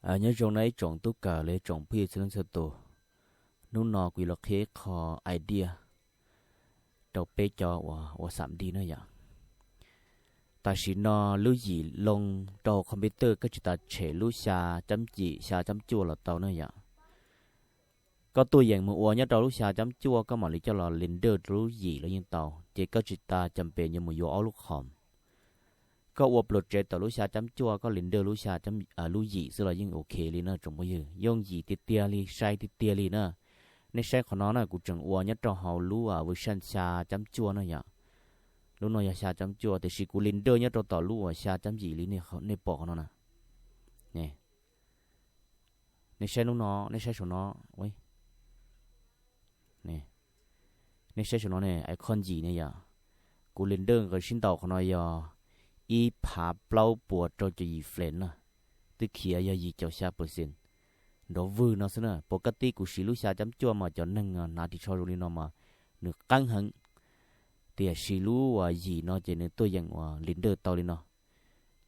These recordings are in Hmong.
Nyob zoo na ib tsoom tub kawm los ib tsoom phooj ywg txhua leej txhua tus. Hnub no kuv yuav los qhia ib qho idea rau peb cov uas ua xam di na yom. Tam sim no lub yim loo rau computer koj tsis tas tshem lub xya cam yim xya cam cuaj los tau na yom. Koj tuaj yeem mus ua nyob rau lub xya cam cuaj koj mam li coj los render rau lub yim los yeej tau, ces koj tsis tas cam pem yuav mus yuav ob lub qhom. Koj ua project tom lub xya cam cuaj koj render lub xya, lub yim xwb los yeej ok li na tsoom phooj ywg, yooj yim tiag tiag li, sai tiag tiag li na. Nej saib qhov no na, kuv tseem ua nyob rau hauv lub version xya cam cuaj na yom. Lub no yog xya cam cuaj tiam sis kuv render nyob rau tom lub uas xya cam yim li, nej pom qhov no na. Nej saib lub no, nej saib saum no, nej saib saum no ne, icon yim ne yom. Kuv render nqes sib ntaus qhov no yog ib phav plaub puas rau caum yim frame na, twb khiav yog yim caum xya percent nrov vwg no xwb na. Pos kaj tib kuv siv lub xya cam cuaj mas cov neeg hnav ris tsho zoo li no mas nws qeeb heev, tiam sis lub uas yim no ces nws tuaj yeem uas render tau li no.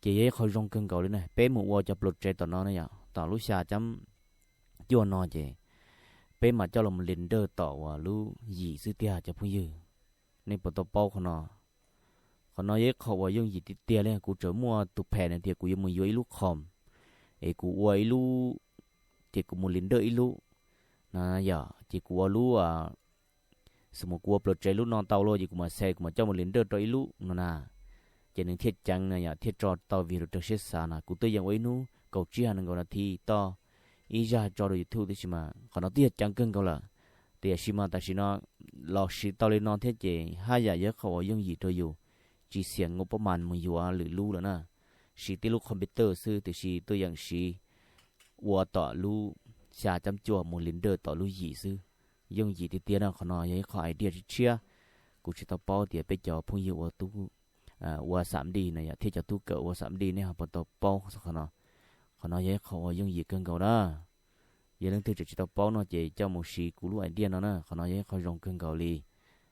Ces yog ib qho zoo kawg nkaus li na, peb mus ua cov project tom no na yom, tom lub xya cam cuaj no ces peb mam coj los render tom uas lub yim xwb tiag cov phooj ywg. Nej puas tau paub qhov no? Qhov no yog ib qho uas yooj yim tiag tiag li, kuv tseem muaj tus pham na tias kuv yuav mus yuav ib lub qhom es kuv ua ib lub, ces kuv mus render ib lub na yom, ces kuv ua lub, xws mus kuv ua project lub no tau lawm ces kuv mam xav kuv mam coj mus render rau ib lub no na. Ces nws thiaj ceev na yom, thiaj tso tau vim rau raws siab xav na. Kuv twb yeej ua ib hnub kaum tsib hab nees nkaum nas this toj ib zaj tso rau YouTube tib si mas qhov no twb yog ceev kawg nkaus lawm. Tiam sis mas tam sim no los siv tau li no thiab ces haj yam yog qhov uas yooj yim rau yus, tsis xiam nkaus pob mas mus yuav lwm lub lawm na. Siv tib lub computer xwb tiam sis twb yeej siv ua tom lub xya cam cuaj mus render tom lub yim xwb. Yooj yim tiag tiag na, qhov no yog ib qho idea tshiab tshiab. Kuv tsis tau paub tias peb cov phooj ywg ua tub, ua xam di na yom, thiab cov tub kawm ua xam di nej ho puas tau paub qhov no? Qhov no yog ib qho uas yooj yim kawg nkaus na. Yog leej twg tseem tsis tau paub no ces coj mus siv kuv lub idea no na, qhov no yog ib qho zoo kawg nkaus li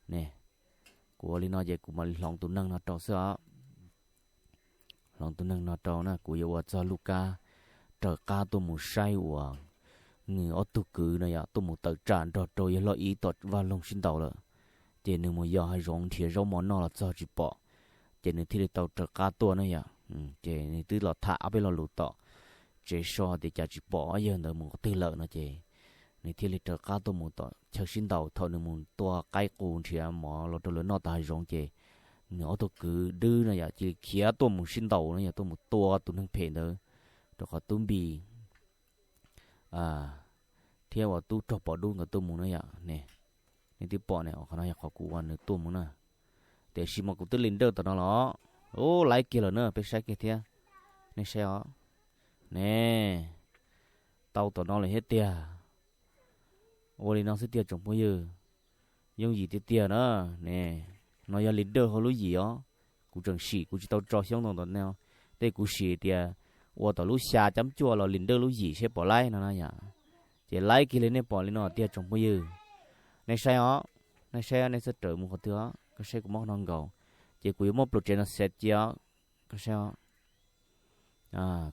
ne. Kuv ua li no ces kuv mam li hloov tus neeg no rau xwb os. Hloov tus neeg no rau na, kuv yuav ua txog Lukab raws qab tuaj mus saib uas nws ob tug kwv no yom, tuaj mus tawm tsam nrog rau yawg Hlob Ib tom vaj loog sib ntaus lawm. Ces nws mus yos hav zoov nrhiav zaub mov noj los txog tsis pom, ces nws thiaj li tau raws qab tuaj na yom. Ces nws twb los tham ob peb lo lus tom tsev so tias cas tsis pom ob yawg ntawd mus qhov twg lawm no ces nws thiaj li raws qab tuaj mus tom chaw sib ntaus. Thaum nws mus tua qaib qus nrhiav mov los rau lawv noj tom hav zoov ces nws ob tug kwv dwb no yom, cia li khiav tuaj mus sib ntaus no yom, tuaj mus tua tus neeg phem ntawd rau qhov Tub Npis thiab uas Tub Rog Pov Dub nkawd tuaj mus na yom ne. Nej twb pom ne, qhov no yog qhov kuv uas nws tuaj mus na. Tiam sis mas kuv twb li nrawj tom no los, u, laib kiag lawm na, peb saib kiag thiab. Nej saib os, ne, tau tom no lawm thiab tiag. Ua li no xwb tiag tsoom phooj ywg, yooj yim tiag tiag na. Ne, no yog li nrawj hauv lub yim os. Kuv tseem sim, kuv tsis tau tso xyoob ntoo tom no, tej kuv sim tias ua tom lub xya cab cuaj los li nrawj lub yim seb pom laib no na yom. Ces laib kiag li nej pom li no tiag tsoom phooj ywg. Nej saib os, nej saib, nej txhob rawm mus qhov twg os, koj saib kuv muab qhov no nkaus. Ces kuv yuav muab project no save cia os, koj saib os.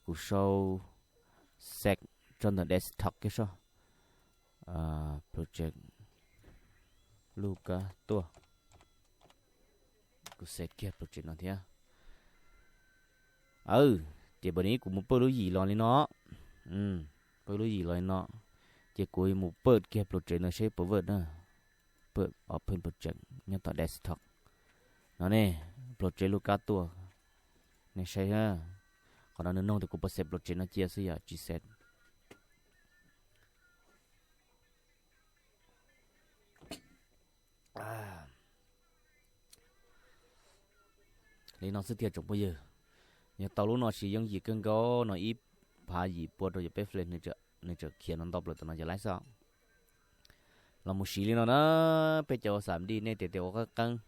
Kuv sau save tso ntawm desktop kiag soj. Project Lukab tuaj. Kuv save kiag project no thiab. Ces npam ni kuv mus pawj lub yim los li no. Pawj lub yim los li no. Ces kuv mus pawj kiag project no seb puas work na. Pawj open project nyob tom desktop no ne, project Lukab tuaj. Nej saib, qhov no nws nug tias kuv puas save project no cia xwb yom, tsis save. Li no xwb tiag tsoom phooj ywg. Yog tau lub no siv yooj yim kawg nkaus no, ib phav yim pua rau yog peb fle, nws tseem khiav no ntau plaws tam no yog laib xwb. Los mus siv li no na, peb cov ua xam di nej tias tias ua qeeb qeeb,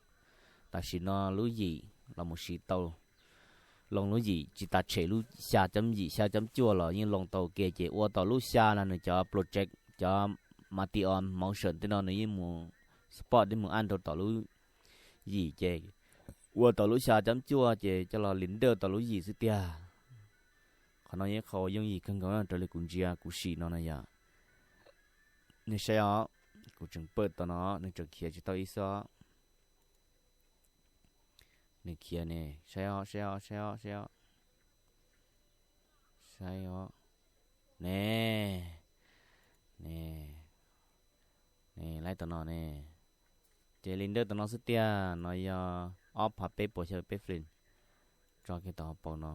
tam sim no lub yim los mus siv tau, loo lub yim tsis tas tshem lub xya cab yim xya cab cuaj los yeej loo tau ke. Ces ua tom lub xya no nws cov project, cov Matias Motion tej no nws yeej mus support, yeej mus add rau tom lub yim, ces ua tom lub xya cab cuaj ces coj los li nrawj tom lub yim xwb tiag. Qhov no yog ib qho uas yooj yim kawg nkaus na, raws li kuv ntsia kuv sim no na yom. Nej saib os, kuv tseem pawj tom no, nws tseem khiav tsis tau ib xwb os. Nws khiav ne, saib os, saib os, saib os, saib os. Saib os. Ne, ne, ne, laib tom no ne. Ces li ntawj tom no xwb tiag, no yog ob phav peb puas xya peb flin. Tso kiag tom hauv paus no.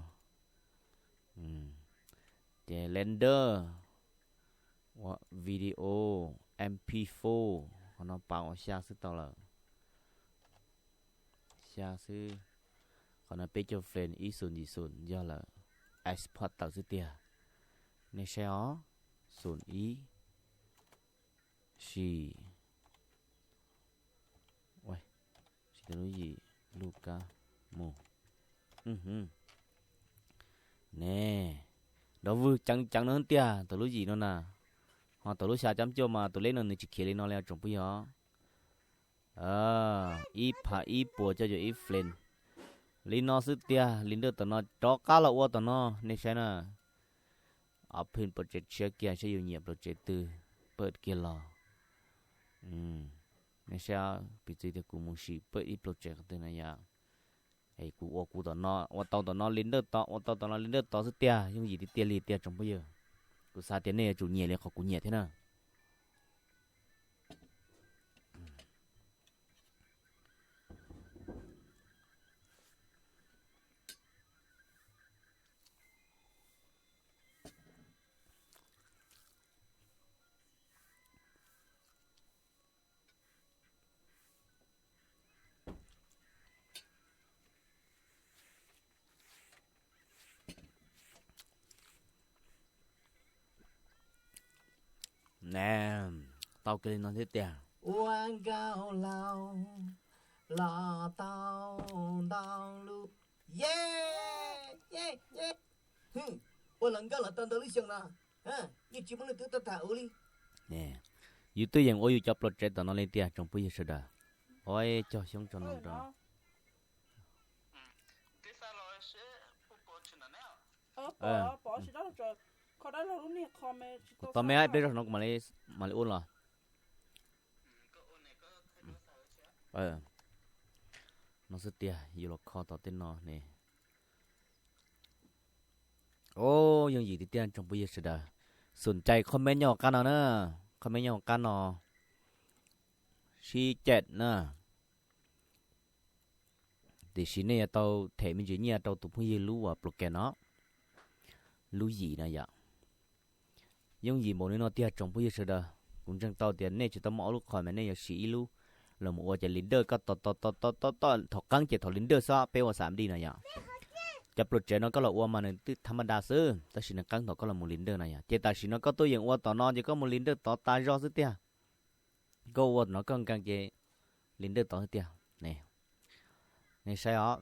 Ces lender, ua video, mp four, qhov no pav ua xya xwb tau lawm. Xya xwb. Qhov no peb caug flin ib xus yim xus yog lawm. Export tawm xwb tiag. Nej saib os, xus ib, sim, sim lub yim, lub kab, mus. Ne, nrov vwg ceev ceev no tiag, thaum lub yim no na. Ho thaum lub xya cam cuaj mas tus leb no nws tsis khiav li no li tsoom phooj ywg. Ib phav ib puas cuaj caum ib flin. Li no xwb tiag, li ntawj tom no rov qab los ua tom no, nej saib na. Ob pheej project tshiab kiag saib yus nyiam project twg, pawj kiag los. Nej saib, piv txwv tias kuv mus sim pawj ib project qhov twg na yom. Es kuv ua kuv tom no, ua tau tom no li ntawj tod, ua tau tom no li ntawj tod xwb tiag, yooj yim tiag tiag li tiag tsoom phooj ywg. Kuv xav tias nej yuav tsum nyiam li qhov kuv nyiam thiab na. Ne, tau kiag li no thiab tiag. Ua nkauj laus los tau ntau lub, ye, ye, ye. Ua los nkauj los tau ntau lub xyoo no, yeej tsis muaj leej twg tuaj tham ua li. Yus twb yeej ua yus cov project tom no li tiag tsoom phooj ywg sawv daws. Ua cog xyoob tso no rau. Kuv tau me ib pliag zog no kuv mam li ua los. No xwb tiag, yus los kho tom tej no ne. Yooj yim tiag tiag tsoom phooj ywg sawv daws. Xum cais comment nyob hauv qab no na, comment nyob hauv qab no. Sib cem na. Tiam sis nej yuav tau them me ntsis nyiaj rau tus phooj ywg lub uas program no. Lub yim no yom. Yooj yim npaum li no tiag tsoom phooj ywg sawv daws, kuv ntseeg tau tias nej tsis tau muaj ob lub qhov mas nej yuav siv ib lub los mus ua cov leader koj tos tos tos tos tos thaum qeeb ces thaum leader xwb peb ua xam di no yom. Cov project no koj los ua mas nws twb tha ma da xwb tab sis nws qeeb thaum koj los mus leader no yom. Ces tam sim no koj tuaj yeem ua tom no ces koj mus leader tod tas zog xwb tiag. Koj ua tom no koj nkees ces leader tod xwb tiag. Nej saib os.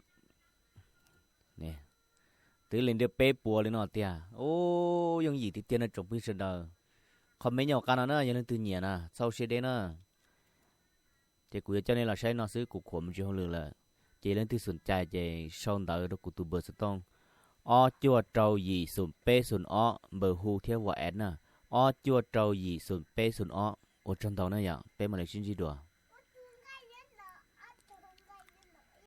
Twb leader peb puas li no tiag. Ub, yooj yim tiag tiag no tsoom phooj ywg sawv daws. Comment nyob hauv qab no na, yog leej twg nyiam na txhob siab deb na. Ces kuv yuav coj nej los saib no xwb, kuv khuam mus tsis hauj lwm lawm. Ces leej twg xum cai ces sau ntawv rau kuv tus npawb xov tooj ob cuaj rau yim xum peb xum ob, npawb hu thiab WhatsApp na, ob cuaj rau yim xum peb xum ob. Ua tsaug ntau na yom, peb mam li sib ntsib dua.